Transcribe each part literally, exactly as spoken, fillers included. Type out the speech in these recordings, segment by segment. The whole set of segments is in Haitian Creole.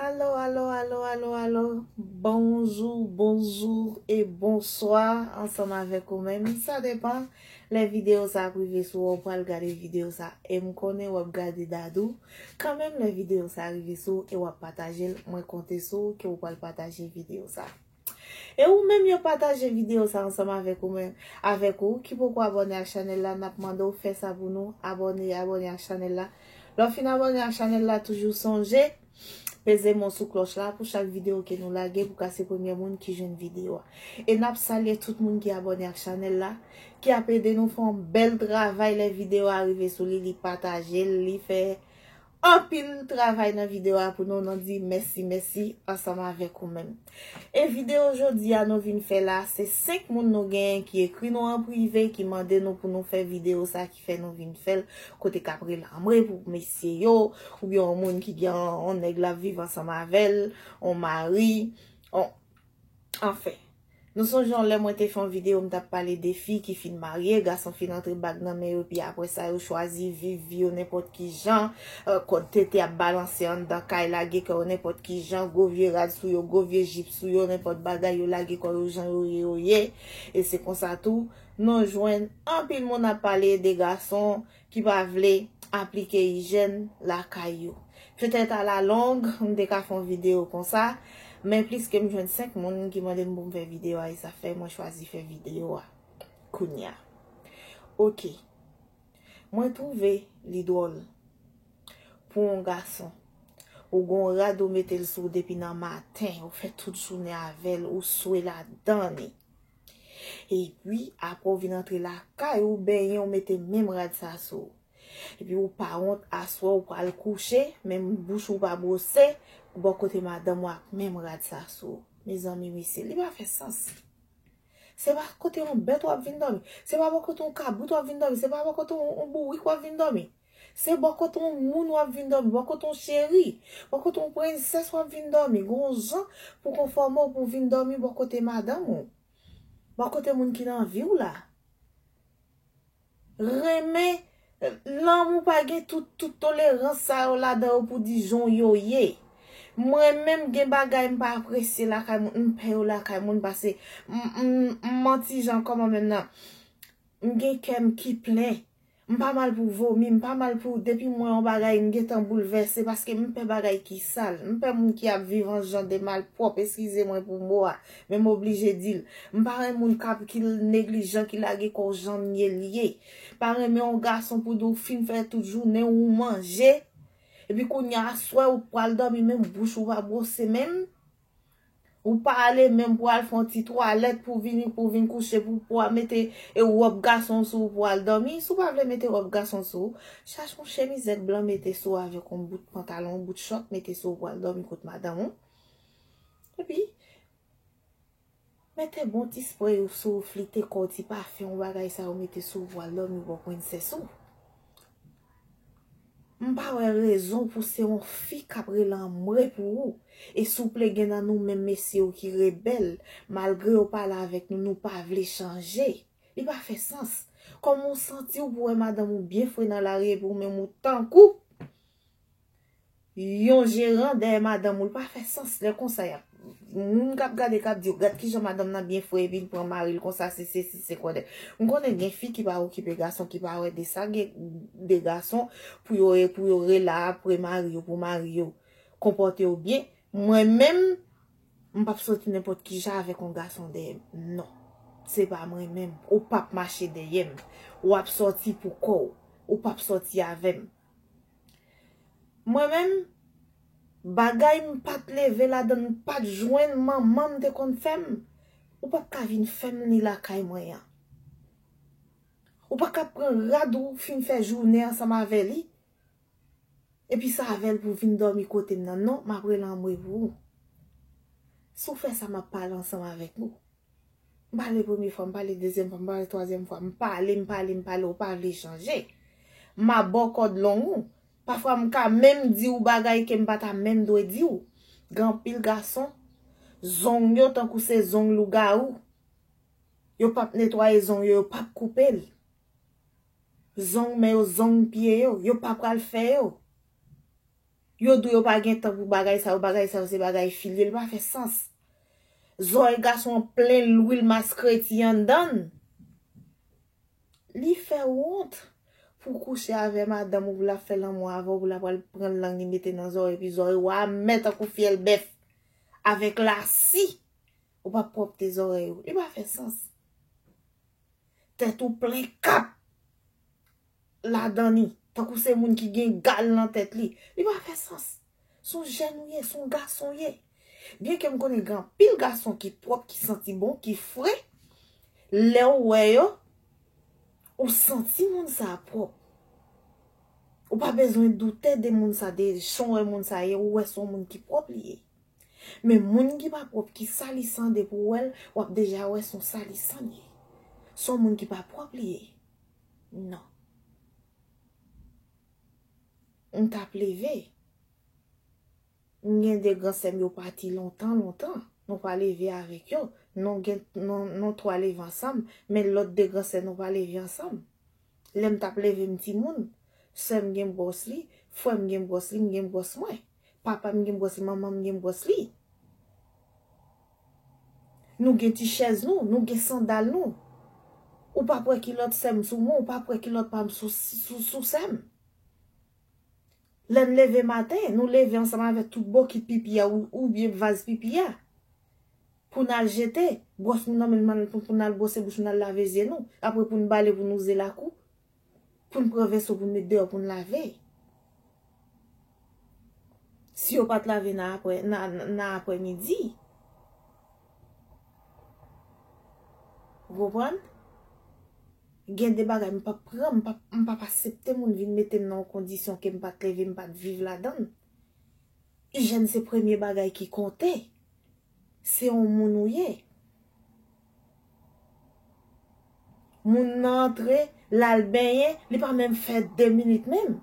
Alo, alo, alo, alo, alo. Bonjou, bonjou e bonswa ansanm avèk ou menm. Sa depan lè videyo sa ap rive sou ou, ou pral gade videyo sa. E m konnen w ap gade Dadou. Kanmenm lè videyo sa rive sou ou e w ap pataje l, mwen konte sou ou ke ou pral pataje videyo sa. E ou menm yo pataje videyo sa ansanm avèk ou menm, avèk ou ki poko abòne ak chanèl la, n ap mande w fè sa pou nou, abòne, abòne ak chanèl la. Lè w fin abòne ak chanèl la, toujou sonje peze m sou klòch la pou chak videyo ke nou lage pou ka se premye moun ki jwenn videyo a. E n ap salye tout moun ki abòne ak chanèl la, ki ap ede nou fè yon bèl travay lè videyo a rive sou li, li pataje l, li fè anpil travay nan videyo a pou nou, nou di mèsi, mèsi ansanm avèk ou menm. E videyo jodi a nou vin fè la, se senk moun nou genyen ki ekri nou an prive, ki mande nou pou nou fè videyo sa ki fè nou vin fè l, kote k ap rele anmwe pou mesye yo, oubyen yon moun ki gen yon nèg l ap viv ansanm avè l, yon mari, yon, anfen. Nou sonje yon lè mwen te fè yon videyo, m t ap pale de fi ki fin marye, gason fin antre bag nan men yo, epi apre sa yo chwazi viv vi yo nenpòt ki jan, eh, kòd tete ap balanse anndan kay la, gen kò yo nenpòt ki jan, gwo vye rad sou yo, gwo vye jip sou yo, nenpòt bagay, yo lage kò yo jan yo ye, yo ye. E se konsa tou, nou jwenn anpil moun ap pale de gason ki pa vle aplike ijèn lakay yo. Petèt alalong, m te ka fè yon videyo konsa, men pliske m jwenn senk moun ki mande m pou m fè videyo a, e sa fè mwen chwazi fè videyo a kounye a. Oke. Mwen twouve li dwòl pou yon gason. Ou gon rad ou mete l sou depi nan maten, ou fè tout jounen avè l, ou swe ladan li. Epi, apre w vin antre lakay ou, benyen, ou mete menm rad sa sou ou. Epi ou pa wont, aswè ou pral kouche, menm bouch ou pa bwose, bò kote madanm ou ak menm rad sa sou ou. Mezanmi, mesye, li pa fè sans. Se pa kote yon bèt w ap vin dòmi. Se pa bò kote yon kabrit w ap vin dòmi. Se pa bò kote yon, yon bourik w ap vin dòmi. Se bò kote yon moun w ap vin dòmi. Bò kote yon cheri. Bò kote yon prensès w ap vin dòmi. Gon jan pou konfòme w pou vin dòmi bò kote madanm ou. Bò kote moun ki nan vi w la. Renmen, lanmou pa gen tout, tout tolerans sa yo ladan yo pou di jan yo ye. Mwen menm gen bagay m pa apresye lakay moun, m pè yo lakay moun pase m, m, m manti jan kòman menm nan. M gen kè m ki plen. M pa mal pou vomi, m pa mal pou, depi m wè yon bagay, m gentan boulvèse paske m pè bagay ki sal. M pè moun ki ap viv an jan de malpwòp, eskize mwen pou mo a, men m oblije di l. M pa renmen moun k ap, ki neglijan, ki lage kò w jan m ye l ye. Pa renmen yon gason pou di w fin fè tout jounen ou manje. Epi kounye a, aswè ou pral dòmi, menm bouch ou pa bwose menm. Ou pa ale menm pou al fè yon ti twalèt pou vini, pou vin kouche, pou, pou al mete e wòb gason sou ou pou al dòmi. Si w pa vle mete wòb gason sou ou, chache yon chemizèt blan mete sou ou avèk yon bout pantalon, yon bout chòt mete sou ou pou al dòmi kot madanm ou. Epi, mete bon ti spray ou sou ou, flite kò w, ti pafen, yon bagay sa yo mete sou ou pou al dòmi bò prensès ou. M pa wè rezon pou se yon fi k ap rele anmwe pou ou. E souple gen nan nou menm mesye yo ki rebèl, malgre yo pale avèk nou, nou pa vle chanje. Li pa fè sans. Kòman w santi w pou wè madanm ou byen fre nan lari epi ou menm ou tankou yon jeran dèyè madanm ou, li pa fè sans lè konsa y ap. Moun k ap gade k ap di w, gad kijan madanm nan byen fre epi l pran mari l konsa, se sesi, se kòdè. M konnen gen fi ki pa okipe gason, ki pa wè de sa, gen de gason pou yo, pou yo rele apre mari yo, pou mari yo konpòte yo byen. Mwen menm, m p ap soti nenpòt kijan avèk yon gason dèyè m. Non. Se pa mwen menm. Ou p ap mache dèyè m. W ap soti pou kò w. Ou p ap soti avè m. Mwen menm, bagay m pa t leve ladan l, m pa t jwenn manman m te konn fè m, ou p ap ka vin fè m li lakay mwen an. Ou pa ka pran rad ou fin fè jounen ansanm avè li, epi sa avè l pou vin dòmi kote m nan. Non, m ap rele anmwe pou ou. Si w fè sa, m ap pale ansanm avèk nou. M pale premye fwa, m pale dezyèm fwa, m pale twazyèm fwa, m pale, m pale, m pale, ou pa vle chanje. M a bò kòd long ou. Pafwa m ka menm di w bagay ke m pa ta menm dwe di w. Gen anpil gason, zong yo tankou se zong lougawou. Yo p ap netwaye zong yo, yo p ap koupe l. Zong men yo, zong pye yo, yo pa pral fè yo. Yo di w yo pa gen tan pou bagay sa yo, bagay sa yo se bagay fi l ye, li pa fè sans. Zòrèy gason an plen lwil maskreti anndan l. Li fè w wont pou w kouche avè madanm ou, pou l ap fè lanmou avè w, pou l ap pral pran lang li mete nan zòrèy, epi zòrèy ou a amè tankou fyèl bèf, avèk lasi, ou p ap pwòpte zòrèy ou. Li pa fè sans. Tèt ou plen kap ladan li, tankou se moun ki gen gal nan tèt li. Li pa fè sans. Se yon jèn ou ye, se yon gason ou ye. Byenke m konnen gen anpil gason ki pwòp, ki santi bon, ki fre, lè w wè yo, ou santi moun sa a pwòp. Ou pa bezwen doute de moun sa, de jan w wè moun sa ye, ou wè se yon moun ki pwòp li ye. Men moun ki pa pwòp, ki sali san depi w wè l, w ap deja wè se yon sali san li ye. Se yon moun ki pa pwòp li ye. Non. M t ap leve. M gen de gran sè m yo pati lontan, lontan. Nou pa leve avèk yo. Nou gen, nou, nou twa leve ansanm, men lòt de gran sè nou pa leve ansanm. Lè m t ap leve m timoun, sè m gen bwòs li, frè m gen bwòs li, m gen bwòs mwen. Papa m gen bwòs li, manman m gen bwòs li. Nou gen ti chèz nou, nou gen sandal nou. Ou p ap wè kilòt sè m sou mwen, ou p ap wè kilòt pa m sou, sou, sou sè m. Lè n leve maten, nou leve ansanm avèk tout bokit pipi a ou, oubyen vaz pipi a. Pou n al jete, bwòs nou nan men n, pou, pou n al bwose bouch nou, n al lave zye nou. Apre pou n bale pou nou ze lakou. Pou n pran vèso pou n met deyò pou n lave. Si yo pa t lave nan apre, nan, nan aprèmidi. Ou konprann? Gen de bagay m p ap pran, m p ap, m p ap aksepte moun vin mete m nan yon kondisyon ke m pa t leve, m pa t viv ladan l. Ijyèn se premye bagay ki konte. Se yon moun ou ye. Moun nan antre, l al benyen, li pa menm fè de minit menm.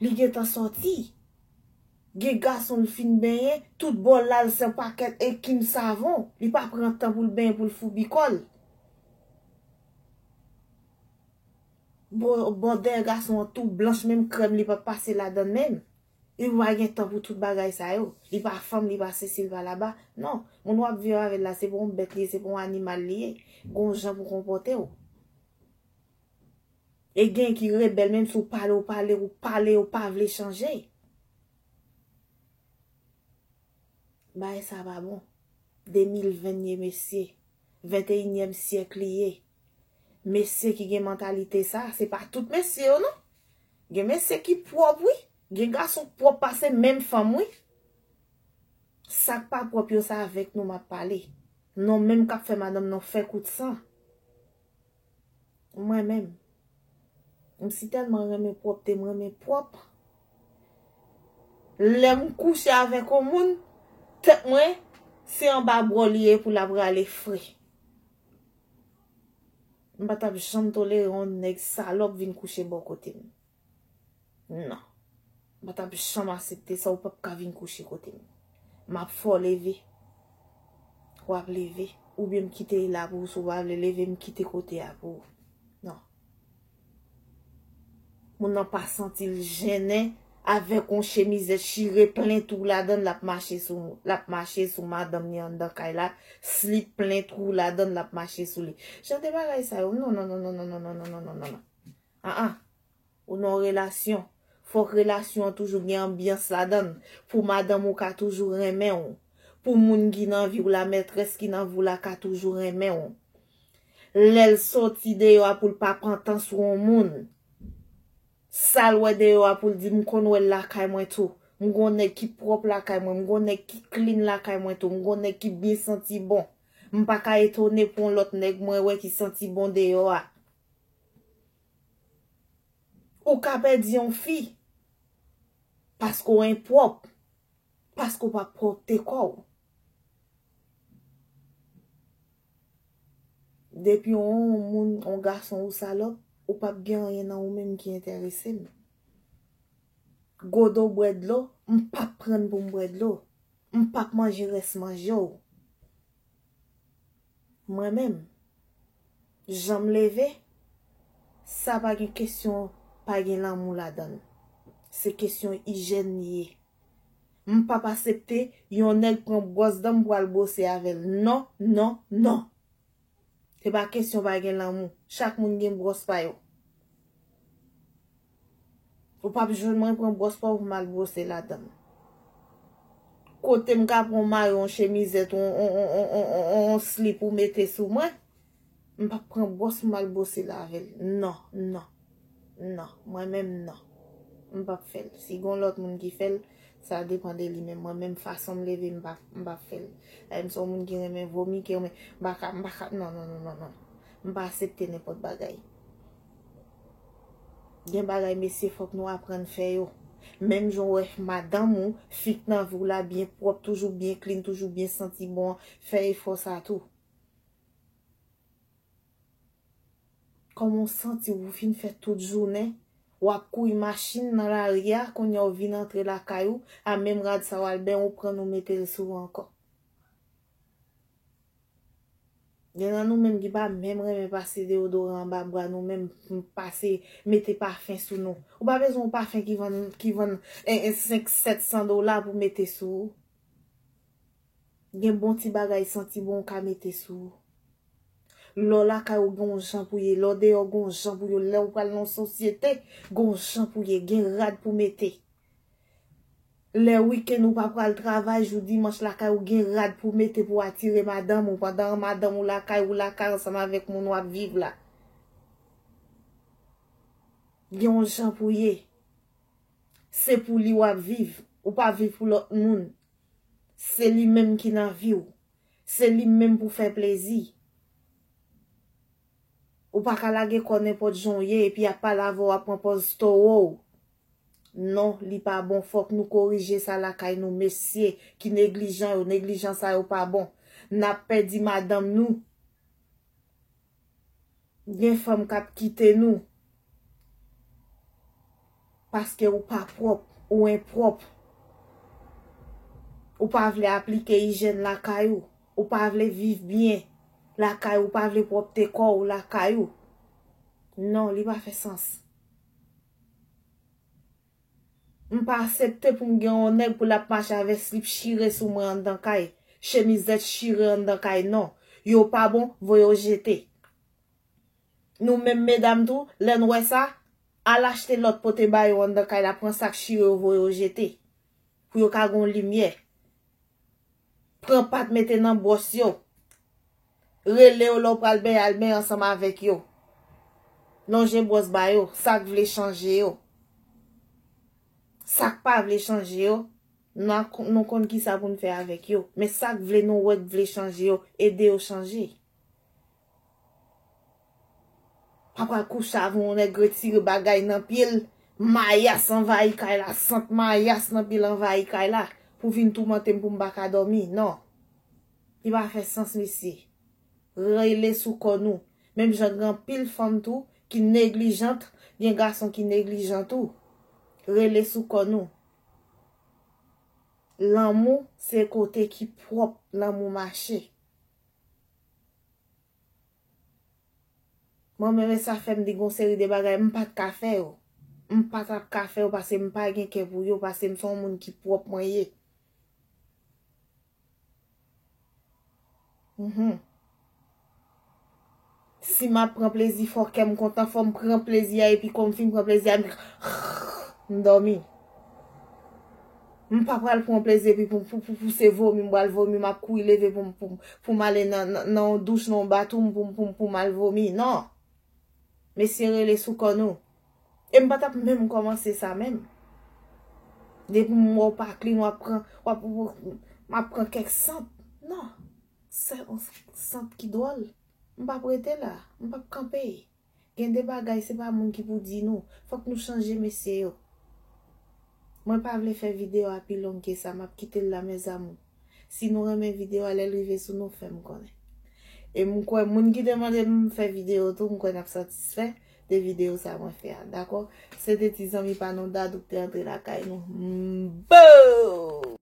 Li gentan sòti. Gen gason l fin benyen, tout bò l al se pakèt enkim savon. Li pa pran tan pou l benyen, pou l foubi kò l. Bò, bò dèyè gason an tou blanch, menm krèm li pa pase ladan l menm. Li pa gen tan pou tout bagay sa yo. Li pa fanm, li pa sesi, li pa laba. Non, moun w ap viv avè l la, se pa yon bèt li ye, se pa yon animal li ye. Gon jan pou konpòte w. E gen ki rebèl, menm si w pale, w pale, w pale, yo pa vle chanje. Bagay sa pa bon. De mil ven ye, mesye. Venteyinyèm syèk li ye. Mesye ki gen mantalite sa, se pa tout mesye yo, non. Gen mesye ki pwòp, wi. Gen gason k pwòp pase menm fanm, wi. Sa k pa pwòp yo, se avèk nou m ap pale. Non menm k ap fè madanm nan fè kout san. Mwen menm, m si tèlman renmen pwòpte, m renmen pwòp. Lè m kouche avèk yon moun, tèt mwen, se anba bwò li ye pou l ap rale fre. M pa t ap janm tolere yon nèg salòp vin kouche bò kote m. Non. M pa t ap janm aksepte sa, ou p ap ka vin kouche kote m. M ap fè w leve. W ap leve. Oubyen m kite l la pou ou, si w pa vle leve, m kite kote a pou ou. Non. Moun nan pa santi l jennen avèk yon chemizèt chire plen twou ladan l, l ap mache sou, l ap mache sou madanm li anndan kay la, slip plen twou ladan l, l ap mache sou li. Jan de bagay sa yo, non, non, non. Ah, ah. Ou nan yon relasyon. Fòk relasyon an toujou gen anbyans ladan l. Pou madanm ou ka toujou renmen w. Pou moun ki nan vi w la, mètrès ki nan vi w la ka toujou renmen w. Lè l soti deyò a pou l pa pantan sou yon moun. Sa l wè deyò a pou l di, "M konn wè l lakay mwen tou. M gon nèg ki pwòp lakay mwen. M gon nèg ki clean lakay mwen tou. M gon nèg ki byen santi bon. M pa ka etone pou yon lòt nèg mwen wè ki santi bon deyò a." Ou ka pèdi yon fi paske w enpwòp, paske w pa pwòpte kò w. Depi yon moun, yon gason ou salòp, ou p ap gen anyen nan ou menm ki enterese m. Godo bwè dlo, m p ap pran l pou m bwè dlo. M p ap manje rès manje w. Mwen menm, jan m leve, sa pa gen kesyon, pa gen lanmou ladan l. Se kesyon ijèn li ye. M p ap aksepte yon nèg pran bwòs dan m pou al bwose avè l. Non, non, non. Se pa kesyon pa gen lanmou. Chak moun gen bwòs pa yo. Ou p ap jwenn mwen pran bwòs pa w pou m al bwose ladan l. Kote m ka pran yon mayo, yon chemizèt, yon, yon, yon slip ou mete sou mwen, m p ap pran bwòs pou m al bwose l avè l. Non, non. Non, mwen menm non. M p ap fè l. Si gon lòt moun ki fè l, sa depann de li, men mwen menm fason m leve, m p ap, m p ap fè l. Dayè m se yon moun ki renmen vomi, ki renmen, m pa ka, m pa ka, non, non, non, non, non. M pa aksepte nenpòt bagay. Gen bagay, mesye, fòk nou aprann fè yo. Menm jan w wè madanm ou, fi k nan vi w la, byen pwòp, toujou byen clean, toujou byen santi bon, fè efò sa tou. Kòman w santi w, ou fin fè tout jounen, w ap kouri machin nan lari a, kounye a w vin antre lakay ou, a menm rad sa w al benyen, ou pran l ou mete l sou ou ankò. Gen nan nou menm ki pa menm renmen pase deyodoran anba bra nou, menm pase mete pafen sou nou. Ou pa bezwen yon pafen ki vann, ki vann, e, e, senk, sèt san dola pou mete sou ou. Gen bon ti bagay santi bon ou ka mete sou ou. Lè w lakay ou gen yon jan pou ye, lè w deyò gen yon jan pou ye, lè w pral nan yon sosyete, gen yon jan pou ye, gen rad pou mete. Lè wikenn ou pa pral travay, jou dimanch lakay ou gen rad pou mete pou atire madanm ou, pandan madanm ou lakay ou lakay ansanm avèk moun w ap viv la. Gen yon jan pou ye. Se pou li w ap viv. Ou pa viv pou lòt moun. Se li menm ki nan vi w. Se li menm pou fè plezi. Ou pa ka lage kò nenpòt jan w ye epi y ap pale avè w, ap pran pòz towo w. Non, li pa bon. Fòk nou korije sa lakay nou, mesye ki neglijan yo. Neglijan sa yo pa bon. N ap pèdi madanm nou. Gen fanm k ap kite nou paske ou pa pwòp, ou enpwòp. Ou pa vle aplike ijèn lakay ou. Ou pa vle viv byen lakay ou, ou pa vle pwòpte kò w lakay ou. Non, li pa fè sans. M pa aksepte pou m gen yon nèg pou l ap mache avèk slip chire sou mwen anndan kay, chemizèt chire anndan kay, non. Yo pa bon, voye yo jete. Nou menm medam tou, lè n wè sa, al achte lòt pote ba yo anndan kay la, pran sa k chire yo voye yo jete. Pou yo ka gon limyè. Pran pat mete nan bwòs yo. Rele yo lè w pral benyen, al benyen ansanm avèk yo. Lonje bwòs ba yo, sa k vle chanje yo. Sa k pa vle chanje yo, nou a kon-, nou konn kisa pou n fè avèk yo. Men sa k vle, nou wè k vle chanje yo, ede yo chanje. Pa pral kouche avè yon nèg retire bagay nan pye l, mayas anvayi kay la, sant mayas nan pye l anvayi kay la, pou vin toumante m pou m pa ka dòmi, non. Li pa fè sans, mesye. Rele sou kò nou. Menm jan gen anpil fanm tou ki neglijant, gen gason ki neglijan tou. Rele sou kò nou. Lanmou se kote ki pwòp lanmou mache. Mwen menm, e sa fè m di gon seri de bagay m pa t ka fè yo. M pa t ap ka fè yo paske m pa gen kè pou yo, paske m se yon moun ki pwòp mwen ye. Mhm. Si m ap pran plezi, fò kè m kontan, fò m pran plezi a, epi kon m fin pran plezi a, m, m dòmi. M pa pral pran plezi epi pou, pou, pou, pou se vomi, m pral vomi, m ap kouri leve pou, pou, pou m ale nan, nan, nan yon douch, nan yon batwoup pou, pou, pou m al vomi. Non. Mesye, rele sou kò nou. E m pa t ap menm kòmanse sa menm. Depi m wè w pa clean, w ap pran, w ap, w ap pran kèk sant. Non. Se yon sant ki dwòl. M p ap rete la. M p ap kanpe. Gen de bagay, se pa moun ki pou di nou. Fòk nou chanje, mesye yo. Mwen pa vle fè videyo a pi long ke sa, m ap kite l la, mes amours. Si nou renmen videyo a, lè l rive sou nou, fè m konnen. E m kwè moun ki te mande m fè videyo tou, m kwè n ap satisfè de videyo sa mwen fè a, dakò? Se te ti zanmi pa nou Dadou k te antre lakay nou. Mbo!